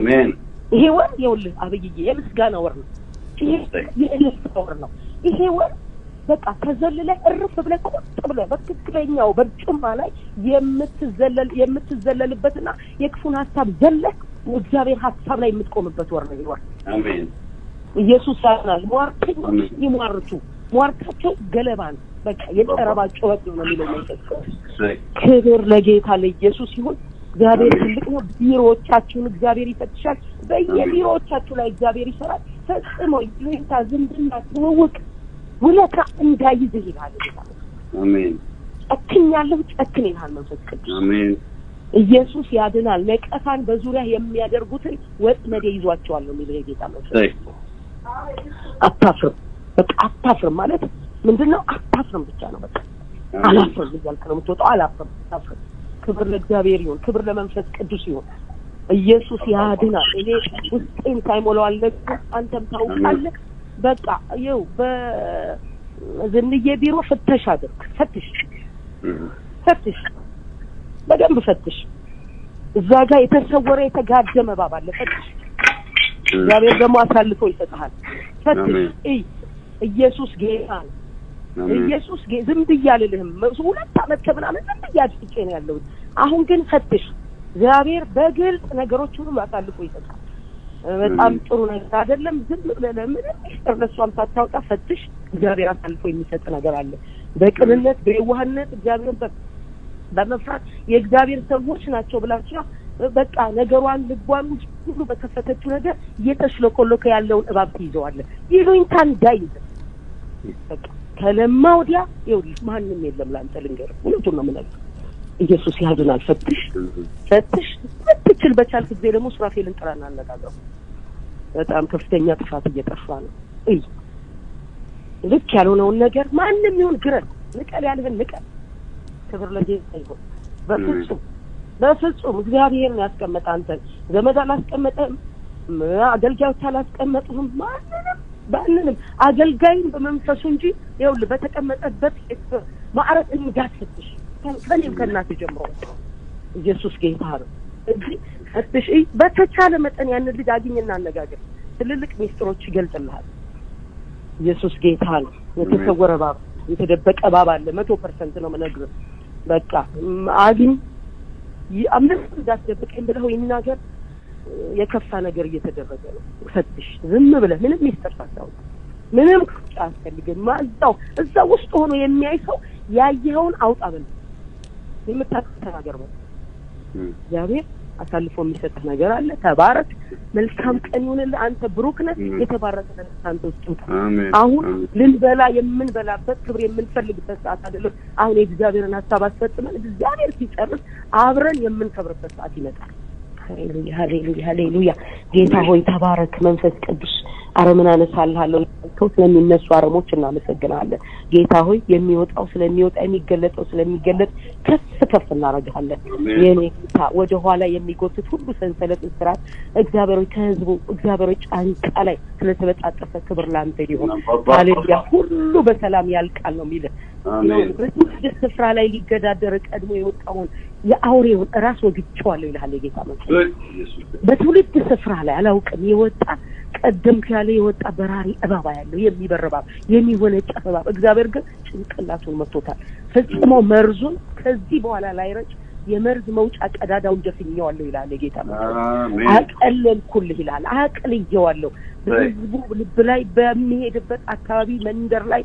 አሜን። ይሄ ወር ይኸውልህ አብይዬ የምስጋና ወር ነው። ይሄ የእልልታ ወር ነው። ይሄ ወር በቃ ተዘልለህ እርፍ ብለህ ቁጭ ብለህ በትክክለኛው በርጩማ ላይ የምትዘለልበትና የክፉን ሀሳብ ዘለህ እግዚአብሔር ሀሳብ ላይ የምትቆምበት ወር ነው ይሄ ወር። አሜን። ኢየሱስ ያድናል። ሟርተኞች ይሟርቱ፣ ሟርታቸው ገለባ ነው። በቃ የጠረባ ጩኸት ነው የሚለው መንፈስ። ክብር ለጌታ ለኢየሱስ ይሁን። እግዚአብሔር ትልቅ ነው። ቢሮዎቻችሁን እግዚአብሔር ይፈትሻል። በየቢሮዎቻችሁ ላይ እግዚአብሔር ይሰራል። ፈጽሞ ይሉኝታ፣ ዝምድና፣ ትውውቅ፣ ውለታ እንዳይዝህ ይልሃል ጌታ። አሜን። ጨክኛለሁ፣ ጨክን ይልሃል መንፈስ ቅዱስ። አሜን። ኢየሱስ ያድናል። ነቀፋን በዙሪያ የሚያደርጉትን ወጥመዴ ይዟቸዋል ነው የሚለው የጌታ መንፈስ። አታፍርም፣ በቃ አታፍርም ማለት ምንድን ነው? አታፍርም ብቻ ነው። በቃ አላፍርም እያልክ ነው የምትወጣው። አላፍርም፣ አታፍርም። ክብር ለእግዚአብሔር ይሁን፣ ክብር ለመንፈስ ቅዱስ ይሁን። ኢየሱስ ያድናል። እኔ ውስጤን ሳይሞላው አልነግርህም፣ አንተም ታውቃለህ። በቃ ይኸው በዝንዬ ቢሮ ፍተሽ አድርግ፣ ፈትሽ፣ ፈትሽ፣ በደንብ ፈትሽ። እዛ ጋር የተሰወረ የተጋደመ እባብ አለ፣ ፈትሽ። እግዚአብሔር ደግሞ አሳልፎ ይሰጥሃል። ፈትሽ፣ እይ። ኢየሱስ ጌታ ነው። ኢየሱስ ዝም ብዬ አልልህም። 2 ዓመት ከምናምን ዝም ብዬ አድፍጬ ነው ያለሁት። አሁን ግን ፈትሽ። እግዚአብሔር በግልጽ ነገሮች ሁሉ አሳልፎ ይሰጣል። በጣም ጥሩ ነገር አይደለም። ዝም ብለህ ለምንም ሚስጥር ለእሷም ሳታውጣ ፈትሽ። እግዚአብሔር አሳልፎ የሚሰጥ ነገር አለ። በቅንነት በየዋህነት እግዚአብሔርን በመፍራት የእግዚአብሔር ሰዎች ናቸው ብላችሁ በቃ ነገሯን ልቧን ውስጥ ሁሉ በከፈተችው ነገር እየተሽለኮለከ ያለውን እባብ ትይዘዋለህ። ይሉኝታ እንዳይዝ በቃ ከለማ ወዲያ ይኸውልህ ማንም የለም ለአንተ ልንገርህ፣ እውነቱን ነው የምነግርህ። ኢየሱስ ያድናል። ፈትሽ፣ ፈትሽ። ብትችል በቻልክ ጊዜ ደግሞ ሱራፌልን ጥራና አነጋግረው። በጣም ከፍተኛ ጥፋት እየጠፋ ነው። እይ፣ ልክ ያልሆነውን ነገር ማንም ይሁን ግረን፣ ንቀል ያልህን ንቀል። ክብር ለጌታ ይሁን። በፍጹም በፍጹም እግዚአብሔር ነው ያስቀመጠ አንተን። ዘመድ አላስቀመጠህም፣ አገልጋዮች አላስቀመጡህም። ማንንም ማንንም አገልጋይን በመንፈሱ እንጂ ይኸውልህ በተቀመጠበት ማዕረግ እንዳትፈትሽ፣ ከእኔም ከእናትህ ጀምሮ። ኢየሱስ ጌታ ነው። እዚህ ፈትሽ። እይ፣ በተቻለ መጠን ያንን ልጅ አግኝና አነጋግር። ትልልቅ ሚስጥሮች ይገልጥልሃል። ኢየሱስ ጌታ ነው። የተሰወረ እባብ፣ የተደበቀ እባብ አለ። 100% ነው የምነግርህ። በቃ አግኝ፣ ምንም እንዳትደብቀኝ ብለው ይናገር። የከፋ ነገር እየተደረገ ነው። ፈትሽ፣ ዝም ብለህ ምንም ሚስጥር ሳታውቅ፣ ምንም ክፍጫ አያስፈልግም። እዛው እዛ ውስጥ ሆኖ የሚያይ ሰው ያየኸውን አውጣ በል፣ የምታውቀው ተናገር በል። እግዚአብሔር አሳልፎ የሚሰጥህ ነገር አለ። ተባረክ። መልካም ቀን ይሁንልህ። አንተ ብሩክ ነህ። የተባረከ ነገር አንተ ውስጥ ይውጣ። አሁን ልንበላ የምንበላበት ክብር የምንፈልግበት ሰዓት አይደለም። አሁን የእግዚአብሔርን ሀሳብ አስፈጽመን እግዚአብሔር ሲጨርስ አብረን የምንከብርበት ሰዓት ይመጣል። ሃሌሉያ፣ ሃሌሉያ፣ ሃሌሉያ። ጌታ ሆይ ተባረክ። መንፈስ ቅዱስ አረምን አነሳልሃለሁ ያልከው ስለሚነሱ አረሞች እናመሰግናለን። ጌታ ሆይ የሚወጣው ስለሚወጣ፣ የሚገለጠው ስለሚገለጥ ከፍ ከፍ እናደርግሃለን። የኔ ጌታ ወደ ኋላ የሚጎትት ሁሉ ሰንሰለት፣ እስራት እግዚአብሔር ሆይ ከህዝቡ እግዚአብሔር ሆይ ጫንቃ ላይ ስለተበጣጠሰ ክብር ላንተ ይሁን። ሃሌሉያ። ሁሉ በሰላም ያልቃል ነው የሚልህ። በትውልድ ስፍራ ላይ ሊገዳደር ቀድሞ የወጣውን የአውሬውን ራስ ወግቼዋለሁ ይልሃል የጌታ መንፈስ። በትውልድ ስፍራ ላይ አላውቅም የወጣ ቀደምክ ያለ የወጣ በራሪ እባብ ያለው የሚበር እባብ፣ የሚወነጨፍ እባብ፣ እግዚአብሔር ግን ጭንቅላቱን መቶታል። ፈጽሞ መርዙን ከዚህ በኋላ ላይረጭ የመርዝ መውጫ ቀዳዳውን ደፍኜዋለሁ ይላል የጌታ መንፈስ። አቀለልኩልህ ይላል። አቅልዬዋለሁ። በህዝቡ ልብ ላይ በሚሄድበት አካባቢ መንደር ላይ